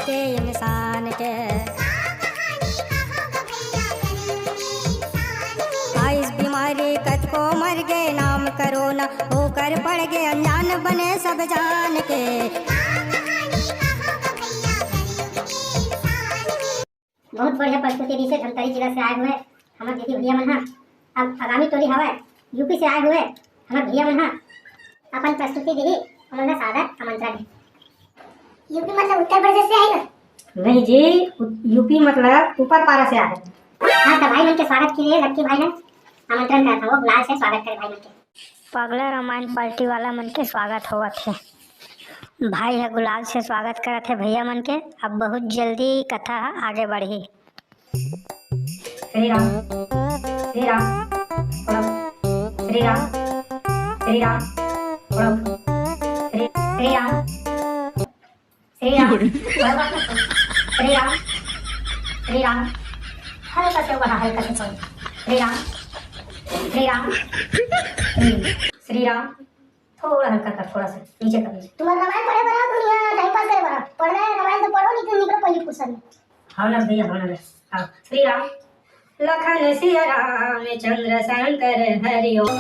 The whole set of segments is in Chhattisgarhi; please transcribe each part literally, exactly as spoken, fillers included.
के इंसान के। आइस बीमारी कतको मर गे नाम करोना, ओकर पड़ गे अनजान बने सब जान के। बहुत बढ़िया प्रस्तुति रिहिसे, धमतरी जिला से आए हुए हमर दीदी भैया मन हा। अब आगामी टोली हवय यूपी से आए हुए हमर भैया मन हा अपन प्रस्तुति दिही, हमन ला सादर आमंत्रण है। यूपी मतलब उत्तर प्रदेश से आए ना? नहीं जी, उ-, यूपी मतलब ऊपर पारा से आए। हाँ, तो भाई मन के स्वागत के लिए लक्की भाई ने आमंत्रण करा था, वो गुलाल से स्वागत करे भाई मन के। पगला रामायण पार्टी वाला मन के स्वागत होवत हे। भाई ह गुलाल से स्वागत करत हे भैया मन के। अब बहुत जल्दी कथा ह आगे बढ़ही। श्री राम, श्री राम, श्री राम, श्री राम, श्री, श्री राम। श्री राम। श्री राम। श्री राम। हल्का से ऊपर, हल्का से छोड़। श्री राम। श्री राम। श्री, श्री राम। थोड़ा हल्का कर, थोड़ा सा नीचे कर लीजिए। तुम्हारा रामायण पढ़े बर आओ, दुनिया टाइम पास करे बर आओ। पढ़ना है रामायण तो पढ़ो, नहीं तो निकलो पहली फुर्सत में। हाँ ना भैया, हाँ ना। हाँ, श्री राम। लखन सिया राम चंद्र शंकर हरि ओम।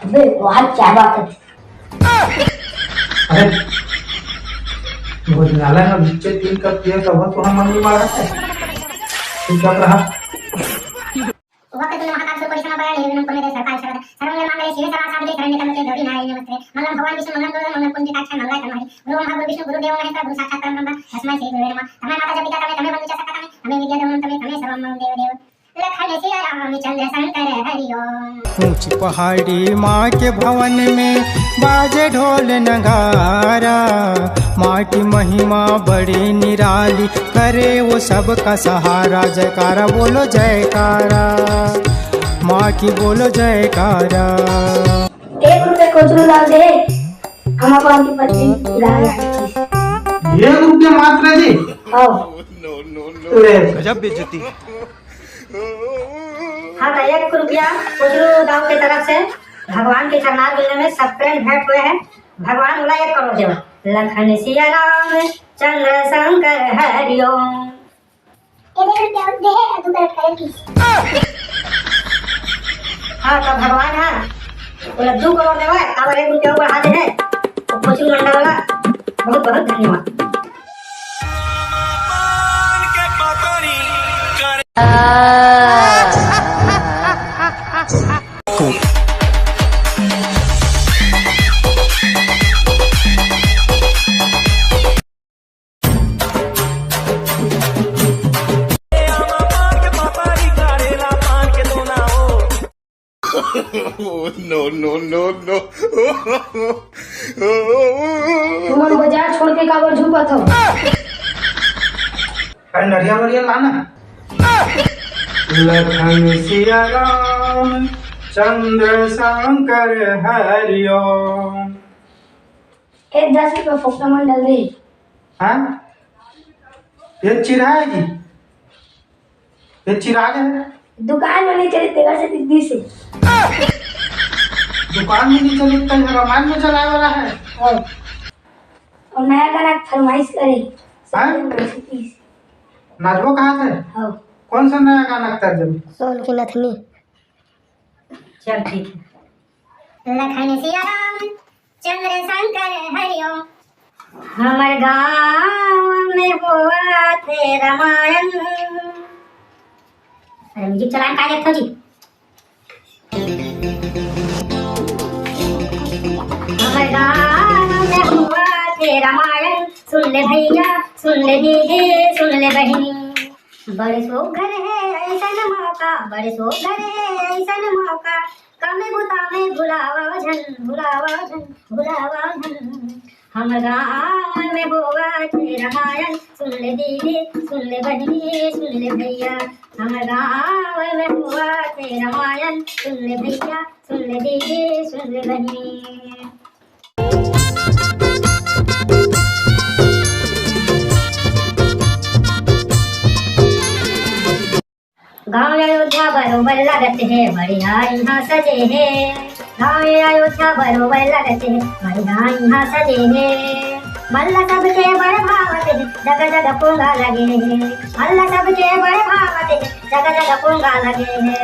अबे वाह, क्या बात है। अरे, भोजनालय में भिक्षे तीन कप पिए तब तो हम मंगल मारा है। चुपचाप रहा। ओहा के तुमने महाकाल सुर परिश्रम पड़ा, निर्विघ्नं कुरु मे देव सर्वकार्येषु सर्वदा। सर्वमंगल मांगल्ये शिवे सर्वासाधिके शरण्ये त्र्यंबके गौरी नारायणी नमोस्तुते। मंगलम भगवान विष्णु मंगलम गुरुदेव मंगलम पुंडरीकाक्ष मंगलाय तन्महि। गुरु ब्रह्मा गुरु विष्णु गुरु देवो महेश्वर गुरु साक्षात परम ब्रह्म तस्मै श्री गुरुवे नमः। तस्मै माता च पिता तमे तमे बंधु च सखा तमे तमे विद्या देवो तमे सर्वं मम देव देव। लखन सिया राम चंद्र शंकर हरि ओम। ऊंच पहाड़ी माँ के भवन में बाजे ढोल नगारा, माँ की महिमा बड़ी निराली, करे वो सबका सहारा। जयकारा बोलो जयकारा, माँ की बोलो जयकारा। एक रुपये खुसरू दाव दे, हम अपन की पत्नी गाय आए थी। एक रुपये मात्र जी? हाँ। ले। गजब बेइज्जती। हाँ, तो एक रुपया खुसरू दाव के तरफ से भगवान के चरणार बिंदु में सब प्रेम भेंट हुए हैं। भगवान बोला एक करोड़ देवा। लखन सिया राम चंद्र शंकर हरि ओम। ये देख रुपया दे है, तू गलत करे की। हाँ, तो भगवान है, बोला दो करोड़ देवा, अब एक रुपया बढ़ा दे है, तो खुसरू मंडल वाला, बहुत बहुत धन्यवाद। No, no, no, no। तुमन बाजार छोड़ के काबर झुकत हो? अरे नरिया वरिया लाना। लखन सिया राम चंद्र शंकर हरि ओम। ए, दस रुपये फोकट में डाल दे। हाँ? ये चिढ़ा है जी, ये चिराग है। दुकान में नहीं चली, तेरा से दीदी से। दुकान में नहीं चली, तो रामायण में चलाए वाला है। हाँ। और नया गाना फरमाइश करे। हाँ? नाचबो कहाँ से? हाँ। कौन सा नया गाना कर देबो? सोन की नथनी। चल ठीक है। लखन सिया राम चंद्र शंकर हरि ओम। हमर गाँव में होवत हे रामायण। अरे म्यूजिक चलान का देखो जी। हमर गाँव में होवत हे रामायण, सुन ले भैया, सुन ले दीदी, सुन ले बहिनी। बड़े सुघर हे ऐसन मौका, बड़े सुघर हे ऐसन मौका, कमे बुता में भुलावा झन, भुलावा झन, भुलावा झन। हमर गाँव में होवत हे रामायण, सुन ले दीदी, सुन ले बहिनी, सुन ले भैया। हमर गाँव में होवत हे रामायण, सुन ले भैया, सुन ले दीदी, सुन ले बहिनी। गाँव अयोध्या बरोबर लगत हे, बढ़िया इहाँ सजे हे। गाँव अयोध्या बरोबर लगत हे, बढ़िया इहाँ सजे हे। मल्ला सबके बड़ भावत हे, जग जग पोंगा लगे हे। मल्ला सबके बड़ भावत हे, जग जग पोंगा लगे हे।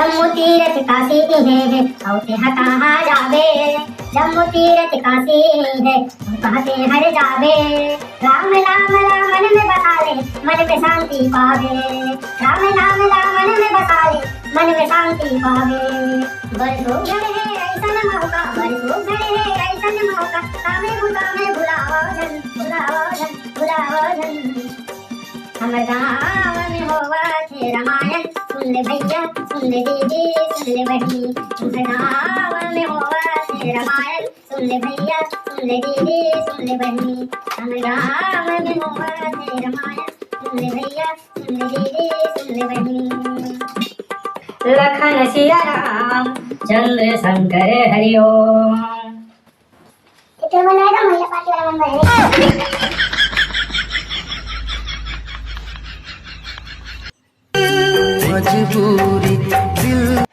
जम्मू तीरथ काशी इहे हे, अउ तेहा कहाँ जाबे? जम्मू तीरथ काशी इहे हे, अउ कहाँ तेहर जाबे? राम, राम, राम मन में बसा ले, मन में शांति पावे। राम, राम, राम मन में बसा ले, मन में शांति पावे। बरसों घर हे ऐसन मौका, बरसों घर हे ऐसन मौका, कामे बुता में भुलावा झन, भुलावा झन, भुलावा झन। हमर गाँव में होवत हे रामायण, सुन ले भैया, सुन ले दीदी, सुन ले बहिनी। हमर गाँव में होवत हे रामायण, सुन ले भैया, सुन ले दीदी, सुन ले बहिनी। हमर गाँव में होवत हे रामायण, सुन ले भैया, सुन ले दीदी, सुन ले बहिनी। लखन सिया राम, चंद्र शंकर हरिओम। तो तेरे मन रहेगा महिला पार्टी वाला नंबर है। मजबूरी दिल।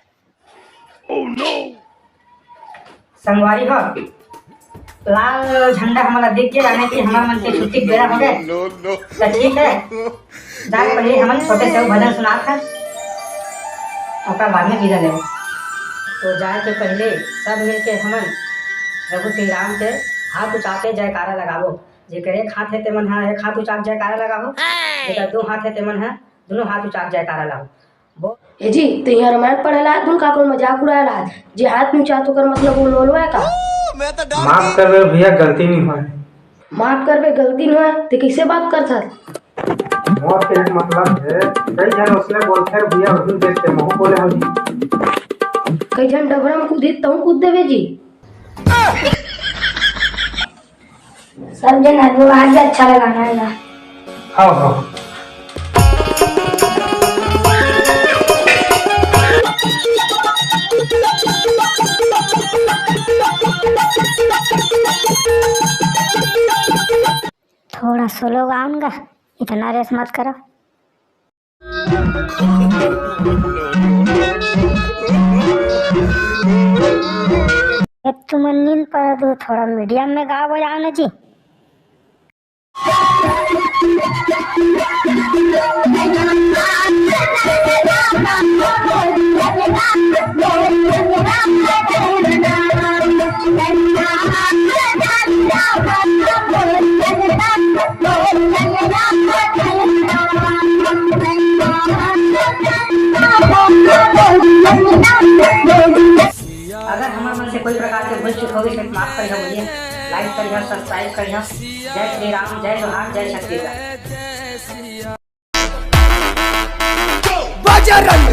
संगवारी हो, लाल झंडा हमला दिख गया, यानी कि हमर मन के छुट्टी के बेरा हो गए। तो ठीक है, जाए पहले हमन छोटे से भजन सुनात है, ओकर बाद में विदा लेबो। तो जाए के पहले सब मिलके हमन प्रभु श्री राम के हाथ उठा के जयकारा लगाबो। जेकर एक हाथ है तेमन हा एक हाथ उठा के जयकारा लगाबो, जेकर दो हाथ है तेमन हा दोनों हाथ उठा के जयकारा लगाबो। ए जी, तो यहाँ रामायण पढ़े ला तुम का कोई मजाक उड़ाए ला? जे हाथ ऊंचा तो कर मतलब वो लोलवा है का? माफ करबे भैया, गलती नहीं होय। माफ करबे, गलती नहीं होय, ते कैसे बात करत हस? मोर के एक मतलब है, कई जन उसने बोलते हैं भैया, वही देख के महू बोले हो जी। कई जन डबरा में कूदी, तहूँ कूद देवे जी। सब जन हर वो आज अच्छा लगाना है यार। हाँ, हाँ। थोड़ा स्लो गाउन गा, इतना रेस मत करो। ए तुमन नींद पर दू, थोड़ा मीडियम में गाओ बजाओ ना जी। अगर हमर मन से कोई प्रकार के भूल चूक होगे, तो माफ करिहा भैया, like करिहा, subscribe करिहा। जय श्री राम, जय जोहार, जय छत्तीसगढ़। बजरंग